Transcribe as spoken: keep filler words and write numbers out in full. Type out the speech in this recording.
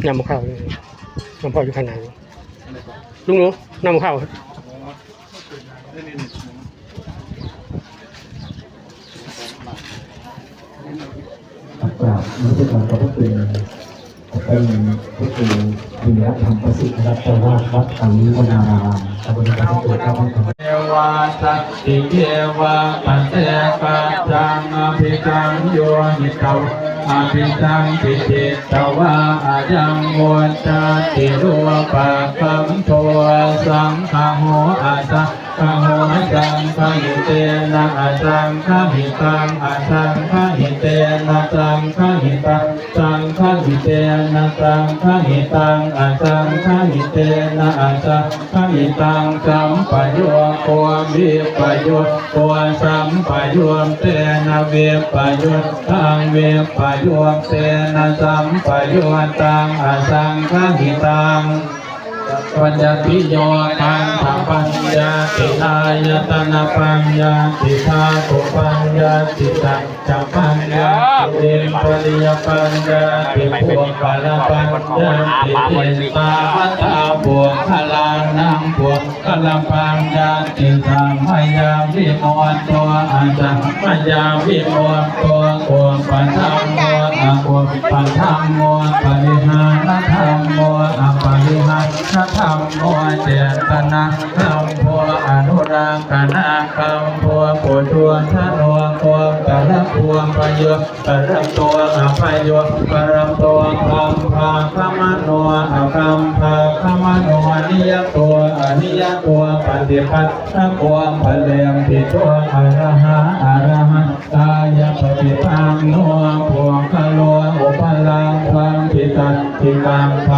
น้ำข้าวนี่ น้ำข้าวอยู่ข้างใน ลุงหนู น้ำข้าว กราบนมัสการขอบพระคุณ เป็นพระครูวีระธรรมประสิทธิ์นะครับ เจ้าอาวาสวัดปาลีวนาราม ตำบลพระพุทธเจ้า Devā santi devā paccekajjhaṃ abhisaṃyojjhitvā abhisaṃvihitvā ayaṃ vuccati rūpakkhandho. Saṅgaho asaṅgaho, saṅgahitena asaṅgahitaṃ, asaṅgahitena saṅgahitaṃ, saṅgahitena saṅgahitaṃ, asaṅgahitena asaṅgahitaṃ, sampayogo vippayogo, sampayuttena vippayuttaṃ, vippayuttena sampayuttaṃ, asaṅgahitaṃ. Paññattiyo khandhapaññatti, āyatanapaññatti, dhātupaññatti, saccapaññatti, indriyapaññatti, puggalapaññatti. Ettāvatā puggalānaṃ puggalapaññattisamayavimutto, asamayavimutto, kuppadhammo, akuppadhammo, parihānadhammo, aparihānadhammo, cetanāgambho, anurakkhanāgambho, puthujjano, gotrabhū, bhayūparato, abhayūparato, gambhagamano, agambhagamano, niyato, aniyato, paṭipannako, phaleṭṭhito, arahā, arahat- -tāya paṭipanno, puggalo upalabbhati sacchikaṭṭha-